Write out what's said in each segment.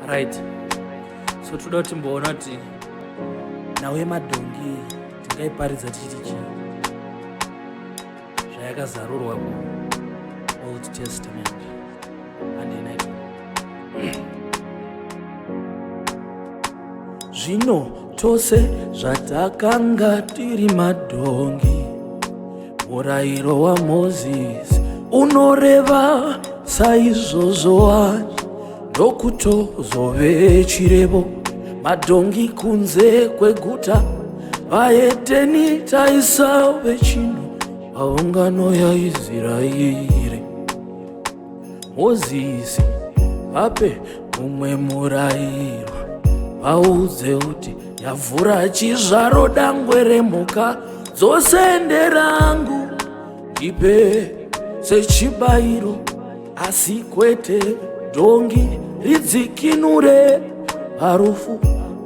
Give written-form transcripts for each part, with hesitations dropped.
Right, so toda kuti timboona kuti nhau yemadhongi tingaiparidza tichiti chii zvayakazarurwa ku Old Testament and Zvino tose zvatakanga tiri madhongi, murayiro waMozisi unoreva saizvozvo wani, ndokutozove chirevo madhongi kunze kweguta, vaHedheni taisave chinhu paungano yaIsraeri. Mozisi, vape mumwe murayiro, vaudze kuti yavhura chizvaro dangwe remhuka dzose nderangu, ndipe sechibayiro, asi kwete dhongi ridzikinure parufu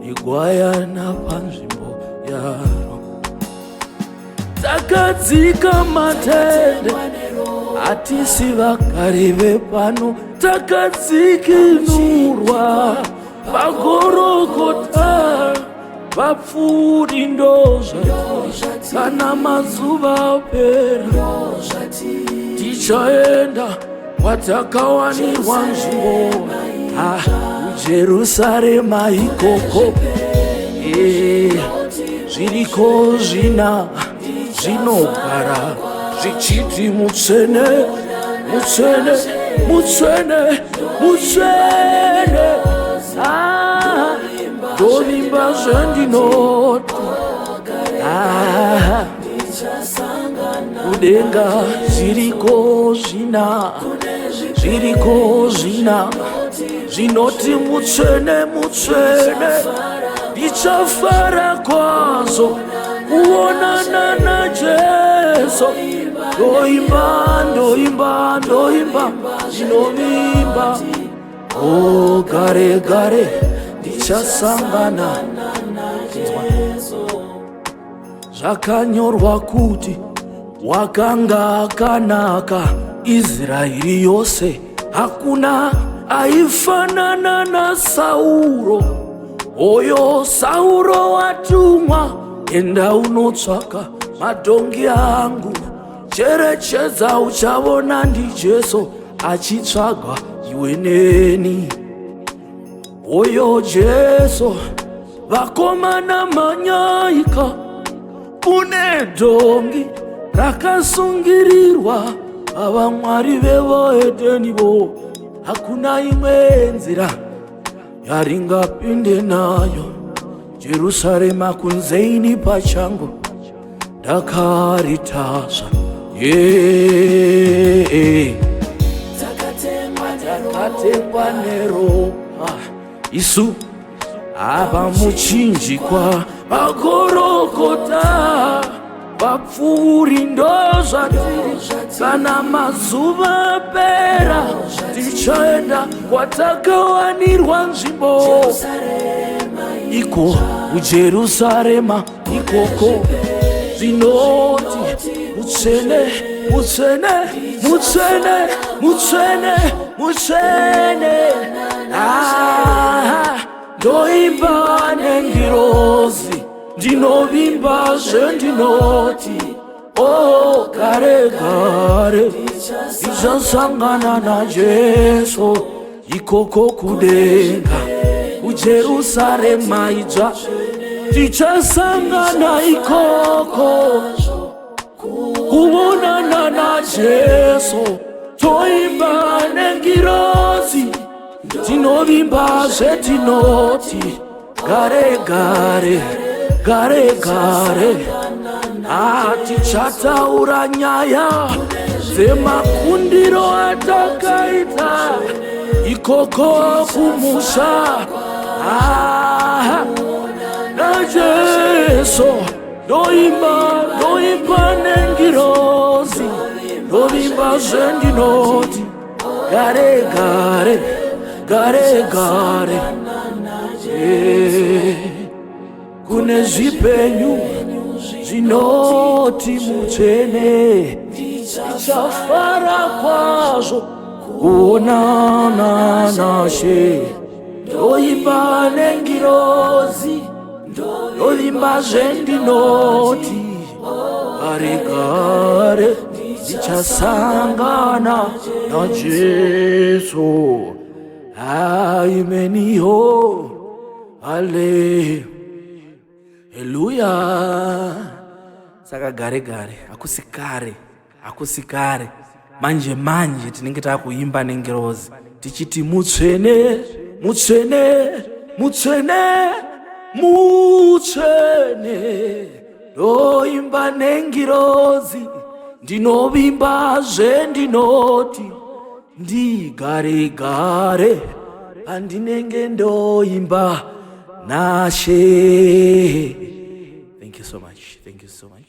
negwayana panzvimbo yaro. Takadzika matende, hatisi vagari vepano, takadzikinurwa pagorokota, vapfuuri ndozvatiri, kana mazuva apera tichaenda kwatakawanirwa nzvimbo, kuJerusarema ikoko. Zviriko zvina zvinogara zvichiti mutsvene, mutsvene, mutsvene, mutsvene. Ndovimba zvendinoti kudenga zviriko zvina, zviriko zvina zvinoti mutsvene, mutsvene. Ndichafara kwazvo kuonana naJesu, ndoimba, ndoimba, ndoimba, ndinovimba. O gare gare ndichasangana. Zvakanyorwa kuti wakanga akanaka Israeri yose, hakuna aifanana naSauro. Oyo Sauro watumwa, enda unotsvaka madhongi angu, cherechedza uchavona ndiJesu achitsvagwa iwe neni. Oyo Jesu, vakomana manyaika, kune dhongi rakasungirirwa avamwari vevaedeni vo, hakuna imwe nzira yaringapinde nayo Jerusarema kunzeini pachangu ndakaritasva. Yeah. Takatengwa neropa isu apa muchinjikwa pagorokota, vapfuuri ndozvatiri, kana mazuva apera tichaenda kwatakawanirwa nzvimbo iko kuJerusarema ikoko, zvinoti mutsvene, mutsvene, mutsvene, mutsvene, mutsvene. Ndoimba nengirozi, ndinovimba zvendinoti, oh, gare gare ndichasangana naJesu ikoko kudenga kuJerusarema idzva, tichasangana ikoko kuonana naJesu, toimba nengirozi, tinovimba zvetinoti gare gare, gare gare. Tichataura nyaya dzemakundiro atakaita ikoko kumusha naJesu. Ndoimba, ndoimba nengirozi, ndovimba zvendinoti gare gare, gare gare. Kune zvipenyu zvinoti mutsvene, ndichafara kwazvo kuonana naShe. Ndoimba nengirozi, ndovimba zvendinoti gare gare ndichasangana naJesu. Aimeniho, haleluya. Saka gare gare hakusi kare, hakusi kare, manje manje tinenge takuimba nengirozi tichiti mutsvene, mutsvene, mutsvene, mutsvene. Ndoimba nengirozi, ndinovimba zvendinoti ndigare gare pandinenge ndoimba naShe. Thank you so much, thank you so much.